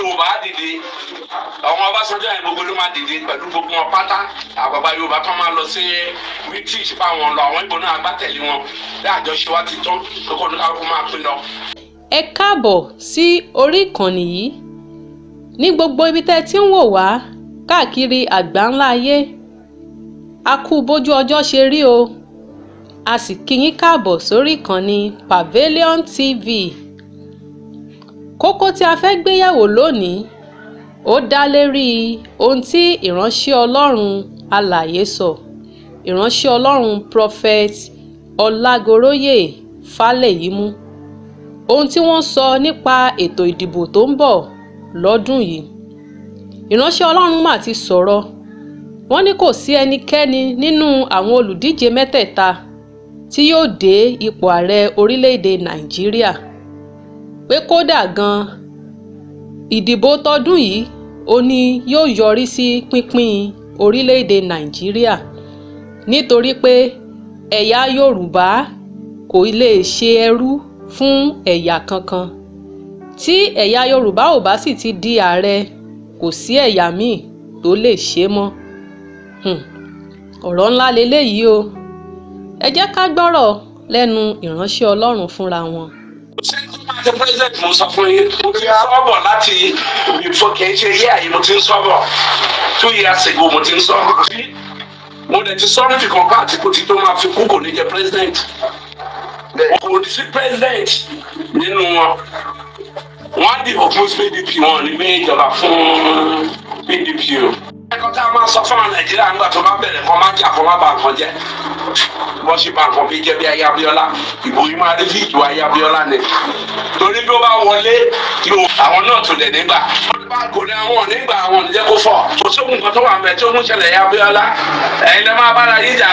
Yorùbá dìde, àwọn Ọbásanjọ́ yẹn gbogbo ló máa dìde pẹ̀lú gbogbo wọn pátá. Àgbàgbà Yorùbá kan máa lọ sí British bá wọn lọ, àwọn Ìgbò náà agbátẹ̀lé wọn bí àjọṣe wa ti tán kókó ní káwọn máa pín lọ. Ẹ káàbọ̀ sí orí ìkànnì yìí. Ní gbogbo ibi tẹ́ ẹ ti ń wò wá káàkiri àgbáńlá ayé, a kú bójú ọjọ́ ṣe rí o. A sì kí yín káàbọ̀ sórí ìkànnì Pavilion TV. Kókó tí a fẹ́ gbé yẹ̀wò lónìí, ó dá lérí ohun tí ìránṣẹ́ Ọlọ́run alààyè sọ, ìránṣẹ́ Ọlọ́run Prophet Ọlágoróyè Fálẹ́yìmú, ohun tí wọ́n sọ nípa ètò ìdìbò tó ń bọ̀ lọ́dún yìí. Ìránṣẹ́ Ọlọ́run mà ti sọ̀rọ̀. Wọ́n ní kò sí ẹnikẹ́ni nínú àwọn olùdíje mẹ́tẹ̀ẹ̀ta tí yóò dé ipò ààrẹ orílẹ̀-èdè Nàìjíríà, pé kódà gan-an ìdìbò tọdún yìí ó ní yóò yọrí sí pínpín orílẹ̀-èdè Nàìjíríà, nítorí pé ẹ̀yà Yorùbá kò lè ṣe ẹrú fún ẹ̀yà kankan. Tí ẹ̀yà Yorùbá ò bá sì ti di ààrẹ, kò sí ẹ̀yà míì tó lè ṣe é mọ́. Ọ̀rọ̀ ńlá leléyìí o. Ẹ jẹ́ ká gbọ́rọ̀ lẹ́nu ìránṣẹ́ Ọlọ́run fúnra wọn. Ṣé tó máa ṣe president? Mo sọ fún yín, mo ti ń sọ́bọ̀ láti before. Kì í ṣe yé àyè, mo ti ń sọ́bọ̀ 2 years ago. Mo ti ń sọ, mo dẹ̀ ti sọ níbi kan bá Àtìkù tí tó máa fi kú, kò ní jẹ president. Kò ní sí president nínú wọn. Wọ́n á dìbò fún PDP, wọn ní gbé ìjọba fún PDP o. Ẹ̀kọ́ tá a máa sọ fún àwọn Nàìjíríà nígbà tó bá bẹ̀rẹ̀, kọ́ máa jà, kọ́ máa bà nǹkan jẹ́. Wọ́n ṣe bà nǹkan bí jẹ́ bí ayé Abíọ́lá. Ìbò yìí máa rí bí ìjọ ayé Abíọ́lá ni, torí bí ó bá wọlé yóò àwọn náà tó lẹ̀ nígbà kò ní àwọn nígbà àwọn ò ní jẹ́ kó fọ̀. Kò sóhun nǹkan tó wà ń bẹ tí ó ń ṣẹlẹ̀ yá Abíọ́lá. Ẹ̀yin lẹ́ máa bára yíjà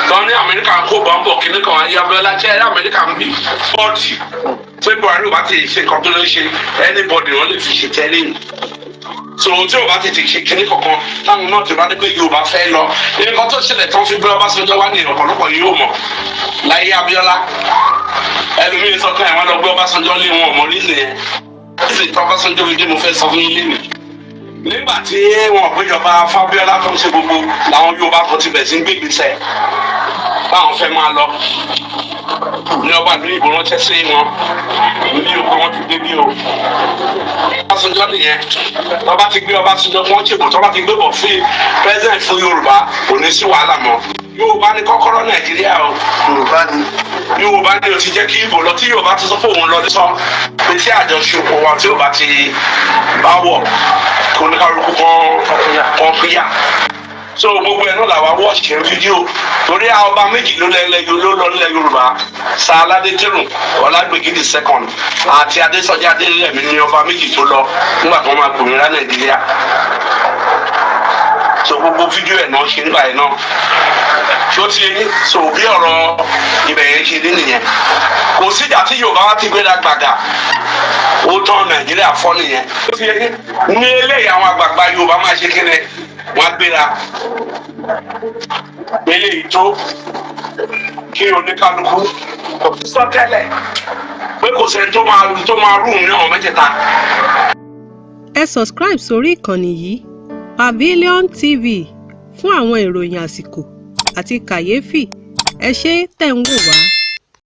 tọ́ ní Amẹ́ríkà ń kó bọ́ńbọ̀ kíní kan ayé Abíọ́lá jẹ́ Amẹ́ríkà ń bì bọ́ọ̀dì pé Buhari ò bá ti ṣe nǹkan tó lè ṣe, anybody wọn lè fi ṣe tẹ́lẹ̀. So tí o bá tètè ṣe kíní kankan táwọn náà ti bá dé pé Yorùbá fẹ́ lọ, nǹkan tó ṣẹlẹ̀ tán fi gbé Ọbásanjọ́ wá ní ọ̀pọ̀lọpọ̀ yóò mọ̀ láyé Abíọ́lá. Ẹlòmíín sọ pé àwọn lọ gbé Ọbásanjọ́ lé wọn ọmọ líle yẹn líle tí Ọbásanjọ́ fi dé. Mo fẹ́ sọ fún yín lẹ́nu, nígbà tí wọn péjọba Fábíọ́lá tó ń ṣe gbogbo làwọn Yorùbá kan ti bẹ̀ sí ń gbégbèsè báwọn fẹ́ máa lọ ní ọba ìlú ìbò ránṣẹ́ sí wọn ní oko wọn ti dé bí o. Ọbásanjọ́ nìyẹn. Tọ́ba ti gbé Ọbásanjọ́, wọ́n ṣèbò. Tọ́ba ti gbé bọ̀ fún president fún Yorùbá, kò ní sí wàhálà mọ́. Yorùbá ní kọ́kọ́rọ́ Nàìjíríà o. Yorùbá ni. Yorùbá ní o ti jẹ́ kí Ìbò lọ. Tí Yorùbá ti sọ fún òun lọ sọ pé tí àjọṣepọ̀ wa tí Yorùbá ti bá wọ̀, kó ní kálukú kan pínyà. So gbogbo ẹ̀ náà làwa watch fídíò, torí àwọn ọba méjì ló lẹ́lẹ́ ló lọ nílẹ̀ Yorùbá: Sir Aládé Tìrùn Ọlágbègídì the second àti Adésọjí Adérẹ̀mí ní ọba méjì tó lọ nígbà tó máa gbòmìnira Nàìjíríà. So gbogbo fídíò ẹ̀ náà ṣe nígbà yẹn náà tí ó ti yẹ yín. So bí ọ̀rọ̀ ibẹ̀ yẹn ṣe dé nìyẹn. Kò síjà tí Yorùbá wa ti gbéra gbàgà, ó tán, Nàìjíríà fọ́ nìyẹn. Ó ti yẹ yín. Ní eléyìí, àwọn àgbààgbà Yorùbá máa ṣe kíni? Wọ́n á gbéra. Eléyìí tó kí oníkálukú kò sọ tẹ́lẹ̀ pé kò sẹ́ni tó máa rú ní àwọn mẹ́tẹ̀ẹ̀ta. Ẹ subscribe sórí ìkànnì yìí, Pavilion TV, fún àwọn ìròyìn àsìkò àti kàyéfì. Ẹ ṣé tẹ̀ ń wò wá.